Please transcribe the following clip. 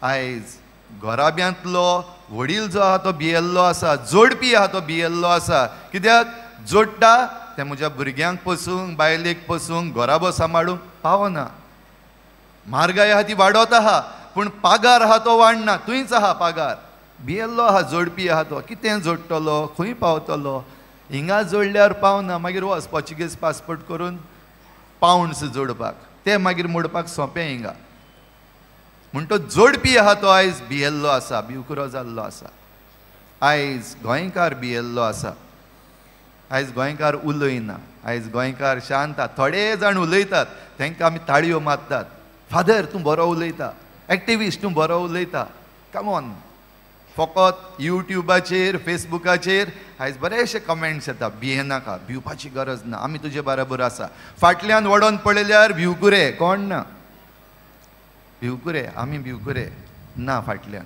आयज घराब्यांतलो वडील जो आहा तो भियेल्लो आसा, जोडपी आहा तो भियेल्लो आसा. कित्याक जोडटा तें म्हज्या भुरग्यांक पसून, बायलेक पसून, घराबो सांबाळूंक पावना. म्हारगाय आहा ती वाडत आहा, पूण पागार आहा तो वाडना, थंयच आहा पागार. भियेल्लो आहा जोडपी आहा तो, कितें जोडटलो, खंय पावतलो? हिंगा जोडल्यार पावना, मागीर वच पोर्चुगीज पासपोर्ट करून पावंड्स जोडपाक, ते मागीर मोडपाक सोंपें हिंगा. म्हण तो जोडपी आहा तो आयज भियेल्लो आसा, भिवकुरो जाल्लो आसा. आयज गोंयकार भियेल्लो आसा. आयज गोंयकार उलयना, आयज गोंयकार शांत. थोडे जाण उलयतात, तांकां आमी ताळयो मारतात, फादर तूं बरो उलयता, एक्टिविस्ट तूं बरो उलयता, कमॉन. फकत युट्यूबाचेर, फेसबुकाचेर आयज बरेचशे कमेंट्स येता, भियेनाका, भिवपाची गरज ना, आमी तुजे बराबर आसा. फाटल्यान वडोन पळयल्यार भिवकुरे कोण ना, भिवकुरे आमी भिवकुरे ना फाटल्यान.